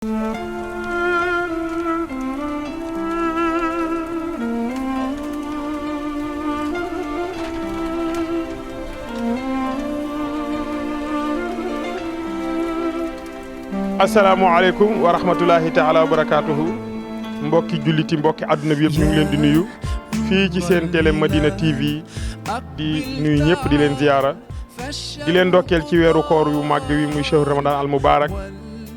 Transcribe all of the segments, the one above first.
asalaamaaleykum wa rahmatulahi taala wa barakaatuhu mbokki julliti mbokki àdduna bi yëpp ñu ngi leen di nuyu fii ci seen télé Madina TV di nuyu ñëpp di leen ziyaara di leen ndokkeel ci weeru koor yu màgg wi muy shahru ramadan al mubarak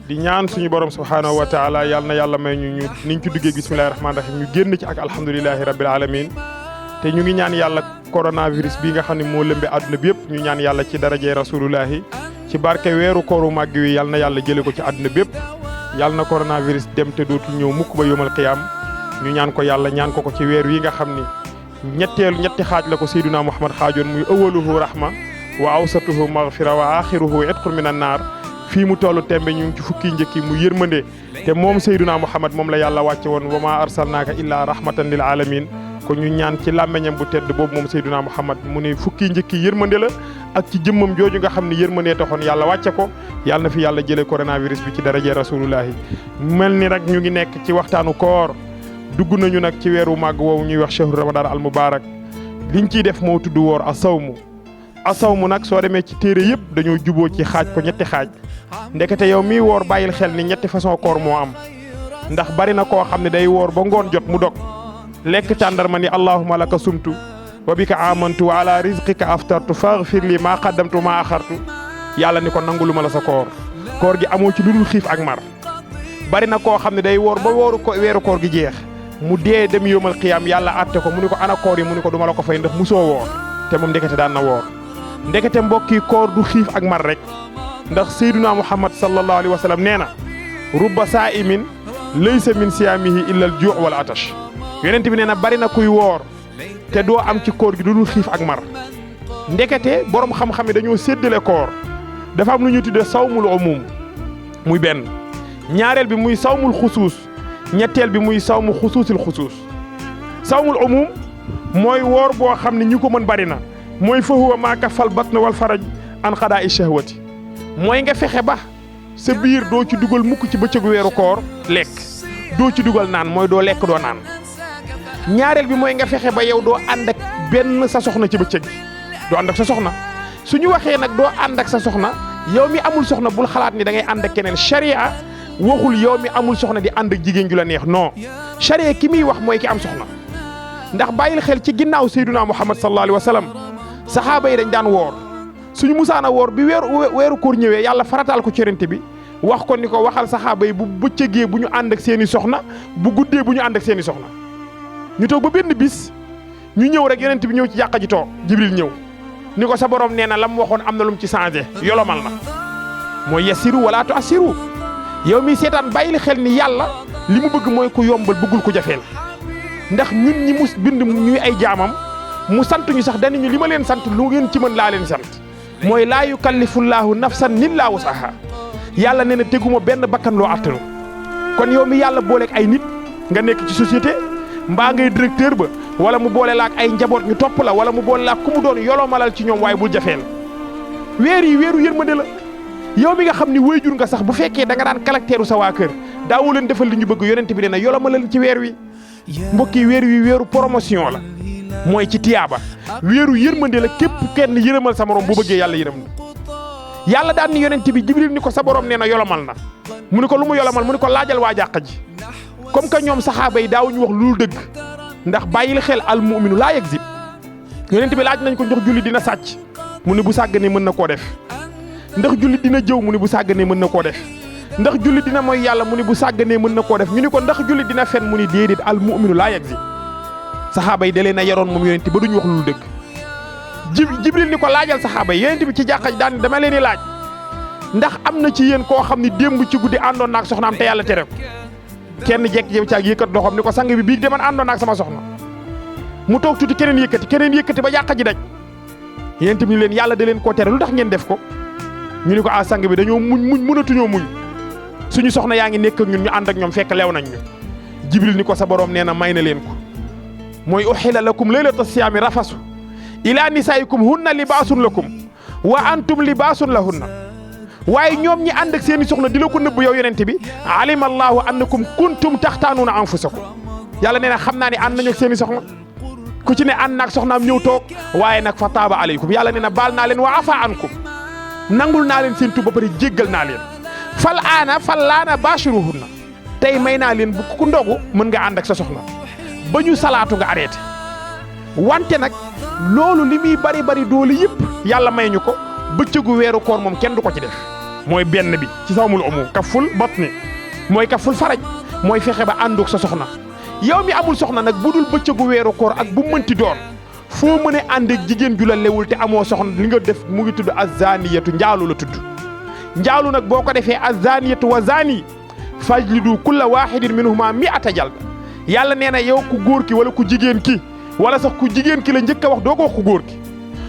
di ñaan suñu borom subhaanahu wa taala yàlla na yàlla may ñu niñ ci duggee bismillahi rahmaani rahim ñu génn ci ak alhamdulilahi rabbil alamin te ñu ngi ñaan yàlla coronavirus bi nga xam ne moo lëmbe àdduna bi yëpp ñu ñaan yàlla ci darajee rasulullahi ci barke weeru kooru màgg wi yàlla na yàlla jële ko ci àdduna bépp yàlla na coronavirus dem te dootul ñëw mukk ba yomal qiyaam ñu ñaan ko yàlla ñaan ko ci weer wi nga xam ni ñetti xaaj la ko Seydina Muhammad xaajoon muy awaluhu rahma wa awsatuhu maghfira wa axiruhu itqun minan naar fii mu tollu tembe ñu ngi ci fukki njëkki mu yërmande te moom Seydina Muhammad moom la yàlla wàcce woon wa ma arsalnaaka illaa rahmatan lil alamin ko ñu ñaan ci làmmeñam bu tedd boobu moom Seydina Muhammad mu ne fukki njëkki yërmande la ak ci jëmmam jooju nga xam ne yërmandee taxoon yàlla wàcce ko yàlla na fi yàlla jëlee coronavirus bi ci daraje rasulullahi mel ni rek ñu ngi nekk ci waxtaanu koor dugg nañu nag ci weeru màgg woowu ñuy wax shahru ramadan al mubarak liñ ciy def moo tudd woor asawmu nag soo demee ci téere yëpp dañoo juboo ci xaaj ko ñetti xaaj ndekete yow miy woor bàyyil xel ni ñetti façon koor moo am ndax bari na koo xam ne day woor ba ngoon jot mu dog lekk tàndarma ni allahumma laka sumtu wa bika amantu wa ala rizqika aftartu faghfir li maa qaddamtu maa axartu yàlla ni ko nangulu ma la sa koor gi amoo ci lu dul xiif ak mar bari na koo xam ne day woor ba weeru koor gi jeex mu dee dem yóomal xiyaam yàlla atte ko mu ni ko ana koor yi mu ni ko duma la ko fay ndax musoo woor te moom ndekete daan na woor ndekete mbokki koor du xiif ak mar rek ndax sayyiduna muhammad sallallahu alayhi wa sallam nee na rubba saa'imin laysa min siyaamihi illa al juu' wal atash yonent bi nee na bari na kuy woor te doo am ci koor gi du dul xiif ak mar ndekete borom xam-xam yi dañoo séddale koor dafa am lu ñu tuddee sawmul umum muy benn ñaareel bi muy sawmul xusuus ñetteel bi muy sawmu xusuusil xusuus sawmul umum mooy woor boo xam ne ñi ko mën bari na mooy fa huwa maa kafal batn wal faraj an xadaa'i shahwati mooy nga fexe ba sa biir doo ci dugal mukk ci bëccëgu weeru koor lekk doo ci dugal naan mooy doo lekk doo naan ñaareel bi mooy nga fexe ba yow doo ànd ak benn sa soxna ci bëccëg bi doo ànd ak sa soxna suñu waxee nag doo ànd ak sa soxna yow mi amul soxna bul xalaat ni da ngay ànd ak keneen charia waxul yow mi amul soxna di ànd ak jigéen ju la neex non charia ki muy wax mooy ki am soxna ndax bàyyil xel ci ginnaaw Seydina Muhammad sallallahu alayhi wa sallam saxaaba yi dañ daan woor suñu musaana woor bi weeru koor ñëwee yàlla farataal ko ci yonent bi wax ko ni ko waxal saxaaba yi bu bëccëgee bu ñu ànd ak seeni soxna bu guddee bu ñu ànd ak seeni soxna ñu toog ba benn bis ñu ñëw rek yonent bi ñëw ci jàkka ji toog jibril ñëw ni ko sa borom nee na la mu waxoon am na lu mu ci changé yolomal na mooy yassiru wala tu'assiru yow mi seetaan bàyyil xel ni yàlla li mu bëgg mooy ku yombal bëggul ko jafeel ndax ñun ñi mu bind ñuy ay jaamam mu sant ñu sax danañu li ma leen sant lu ngeen ci mën laa leen sant mooy laa yukallifullaahu nafsan illaa wusaha yàlla nee na teguma benn bakkan loo attanu kon yow mi yàlla booleeg ay nit nga nekk ci société mbaa ngay directeur ba wala mu boole la ak ay njaboot ñu topp la wala mu boole la ak ku mu doon yolomalal ci ñoom waaye bul jafeel weer yi weeru yërmande la yow mi nga xam ni waajur nga sax bu fekkee da nga daan caractère sa waa kër daawoo leen defal li ñu bëgg yonent bi nee na yolomalal ci weer wi mbokki weer wi weeru promotion la mooy ci tiyaaba weeru yërmande la képp kenn yërëmal sa morom bu bëggee yàlla yërëm na yàlla daan ni yonent bi jibril ni ko sa borom nee na yolomal na mu ni ko lu mu yolomal mu ni ko laajal waa jàq ji comme que ñoom saxaaba yi daawuñu wax lu dëgg ndax bàyyil xel al mu'minu laa yakzib yonent bi laaj nañ ko ndax julli dina sàcc mu ni bu sàgganee mën na koo def ndax julli dina jëw mu ni bu sàgganee mën na koo def ndax julli dina mooy yàlla mu ni bu sàgganee mën na koo def ñu ni ko ndax julli dina fen mu ni déedéet al mu'minu laa yakzib saxaaba yi da leen a yaroon moom yonent ba duñu wax lu dëgg jibril ni ko laajal saxaaba yi yonent bi ci jàkka ji daan dama leen di laaj ndax am na ci yéen koo xam ni démb ci guddi àndoon naak soxnaam te yàlla tere ko kenn jekk caag yëkkat loxoom ni ko sang bi bii de man àndoon naak sama soxna mu toog tuuti keneen yëkkati ba jàkka ji daj yonent bi ni leen yàlla da leen koo tere lu tax ngeen def ko ñu ni ko sang bi dañoo muñ mënatuñoo muñ suñu soxna yaa ngi nekk ak ñun ñu ànd ak ñoom fekk lew nañ ñu jibril ni ko sa borom nee na may na leen ko mooy uxila lakum laylata siyaami rafasu ila nisaayikum hunna libaasun lakum wa antum libaasun lahunna waaye ñoom ñi ànd ak seeni soxna di la ko nëbb yow yonent bi alima allahu annakum kuntum taxtaanuuna anfusakum yàlla nee na xam naa ne ànd nañu ak seeni soxna ku ci ne ànd naag soxnaam ñëw toog waaye nag fa taaba aleykum yàlla nee na baal naa leen wa afa ankum nangul naa leen seen tuub ba pare jéggal naa leen fal laana bashiruhunna tey may naa leen bu ku ndogu mën nga ànd ak sa soxna ba ñu salaatu nga arrêté wante nag loolu li muy bari doole yëpp yàlla may ñu ko bëccëgu weeru koor moom kenn du ko ci def mooy benn bi ci sawmul umum kaful batni mooy kaful faraj mooy fexe ba ànduk sa soxna yow mi amul soxna nag bu dul bëccëgu weeru koor ak bu mënti doon foo mën a ànd ak jigéen ju la lewul te amoo soxna li nga def mu ngi tudd azaniyatu njaalu la tudd njaalu nag boo ko defee azaniyatu wa zani fajlidu kulla wahidin minhuma mi'ata jalda yàlla nee na yow ku góor ki wala ku jigéen ki wala sax ku jigéen ki la njëkk a wax doo ko wax ku góor ki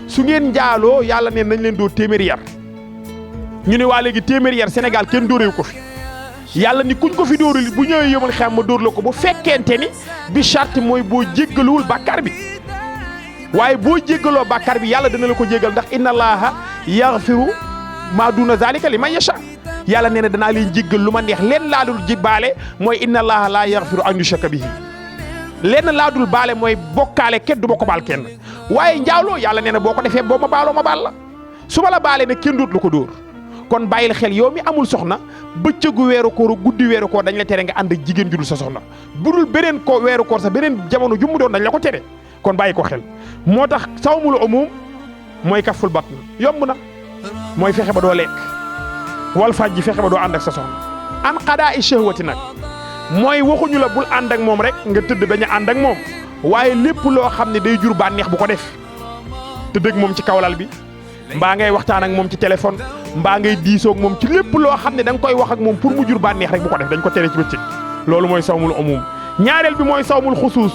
su ngeen njaaloo yàlla neen nañ leen doo téeméeri yar ñu ne waa léegi téeméeri yar Sénégal kenn dóorewu ko fi yàlla ni kuñ ko fi dóorul bu ñëwee yëmal xam ma dóor la ko bu fekkente ni bi charte mooy boo jéggaluwul bàkkaar bi waaye boo jéggaloo bàkkaar bi yàlla dana la ko jéggal ndax inna allaha yaghfiru ma duna zalika liman yasha yàlla nee na danaa leen jéggal lu ma neex leen laa dul baale mooy inna allaha la yaghfiru an yushraka bihi lenn laa dul baale mooy bokkaale kenn du ma ko baal kenn waaye njaaloo yàlla nee na boo ko defee boo ma baaloo ma baal la su ma la baalee ne kenn doot la ko dóor kon bàyyil xel yow mi amul soxna bëccëgu weeru koor guddi weeru koor dañ la tere nga ànd ak jigéen ju dul sa soxna bu dul beneen ko weeru koor sax beneen jamono ju mu doon dañ la ko tere kon bàyyi ko xel moo tax sawmul umum mooy kaful batn yomb na mooy fexe ba doo lekk wal faj ji fexe ba doo ànd ak sa soxna an qadaa i shahwati nag mooy waxuñu la bul ànd ak moom rek nga tëdd bañ a ànd ak moom waaye lépp loo xam ne day jur bànneex bu ko def tëdd ak moom ci kawlal bi mbaa ngay waxtaan ak moom ci téléphone mbaa ngay diisoo ak moom ci lépp loo xam ne da nga koy wax ak moom pour mu jur bànneex rek bu ko def dañ ko tere ci bëccëg loolu mooy sawmul umum ñaareel bi mooy sawmul xusuus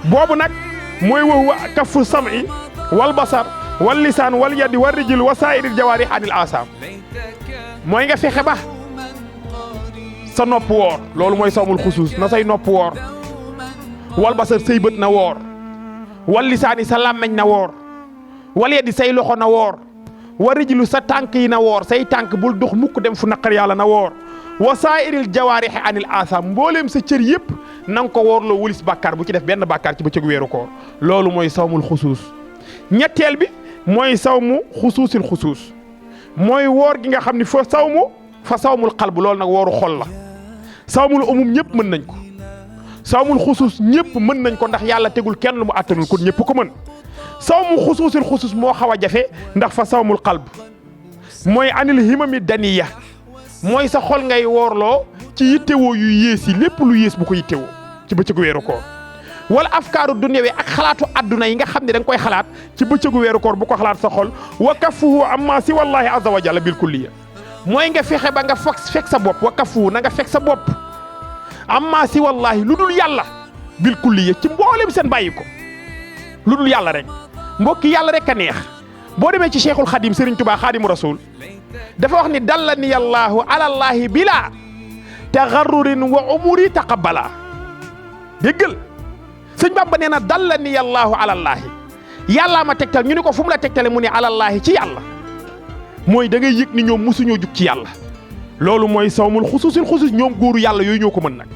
boobu nag mooy wa kafu sam'i wal basar wal lisaan wal yadi wal rijl wa saa'iril jawaarih anil asaam mooy nga fexe ba sa nopp woor loolu mooy sawmul xusuus na say nopp woor wal basar say bët na woor wal lisaani sa làmmeñ na woor wal yadi say loxo na woor wa rijlu sa tànk yi na woor say tànk bul dox mukk dem fu naqar yàlla na woor wa saa'iril jawaarih anil asaam mbooleem sa cër yëpp na nga ko woorloo wulis bàkkaar bu ci def benn bàkkaar ci bëccëgu weeru koor loolu mooy sawmul xusuus ñetteel bi mooy sawmu xusuusil xusuus mooy woor gi nga xam ni fa sawmul qalb loolu nag wooru xol la sawmul umum ñëpp mën nañ ko sawmul xusuus ñëpp mën nañ ko ndax yàlla tegul kenn lu mu àttanul kon ñëpp ko mën sawmu xusuusil xusuus moo xaw a jafe ndax fa sawmul qalb mooy anil himami daniya mooy sa xol ngay woorloo ci yittewoo yu yées yi lépp lu yées bu ko yittewoo ci bëccëgu weeru koor wala afkaaru dunyawi ak xalaatu adduna yi nga xam ne da nga koy xalaat ci bëccëgu weeru koor bu ko xalaat sa xol wa kaffuhu amma si wallahi azza wa jalla bil kulliya mooy nga fexe ba nga fekk sa bopp wa kaffuhu na nga fekk sa bopp amma si wallahi lu dul yàlla bil kulliya ci mboolem seen bàyyi ko lu dul yàlla rek mbokki yàlla rek a neex boo demee ci cheikhul xadim Serigne Touba xadimu rasul dafa wax ni dallani yallaahu alallahi bila taxarrurin wa umuri taqabbala déggal sëñ Bamba nee na dallani yallaahu alallahi yàllaa ma tegtal ñu ni ko fu mu la tegtale mu ne alallahi ci yàlla mooy da ngay yëg ni ñoom mosuñoo jug ci yàlla loolu mooy sawmul xusuusil xusuus ñoom góoru yàlla yooyu ñoo ko mën nag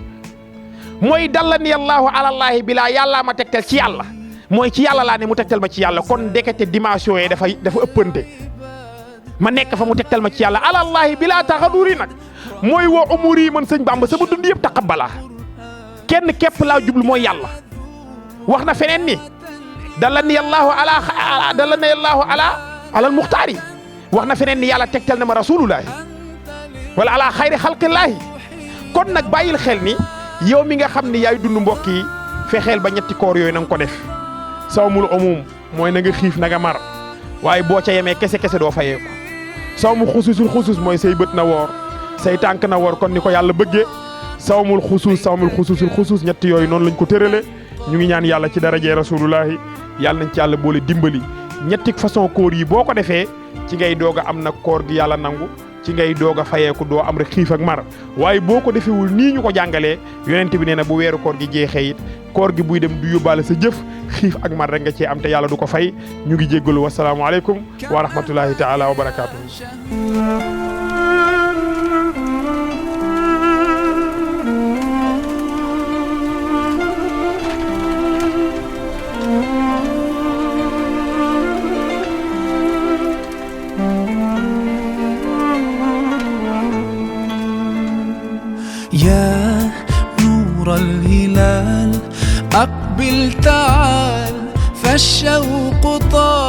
mooy dallani yallaahu alallahi bila yàllaa ma tegtal ci yàlla mooy ci yàlla laa ne mu tegtal ma ci yàlla kon ndekete dimension yi dafa ëppante ma nekk fa mu tegtal ma ci yàlla alallahi bila taxaduri nag mooy woo umur yi man sëñ Bamba sama dund yëpp taqabbala kenn képp laa jublu mooy yàlla wax na feneen ni dallani yallaahu alal muxtaar yi wax na feneen ni yàlla tegtal na ma rasulullahi wala ala xayri xalqillaahi kon nag bàyyil xel ni yow mi nga xam ni yaay dund mbokk yi fexeel ba ñetti koor yooyu na nga ko def sawmul umum mooy na nga xiif na nga mar waaye boo ca yemee kese doo fayee ko sawmu xusuusul xusuus mooy say bët na woor say tànk na woor kon ni ko yàlla bëggee sawmul xusuusul xusuus ñetti yooyu noonu lañ ko tërale ñu ngi ñaan yàlla ci darajee rasulullahi yàlla nañ ci yàlla boole dimbali ñetti façon koor yi boo ko defee ci ngay doog a am nag koor gi yàlla nangu ci ngay doog a fayeeku doo am rek xiif ak mar waaye boo ko defewul nii ñu ko jàngalee yonent bi nee na bu weeru koor gi jeexee it koor gi buy dem du yóbbaale sa jëf xiif ak mar rek nga cee am te yàlla du ko fay ñu ngi jéggalu wasalaamualeykum wa rahmatullahi taala wa barakaatuhu. يا نور الهلال أقبل تعال فالشوق طال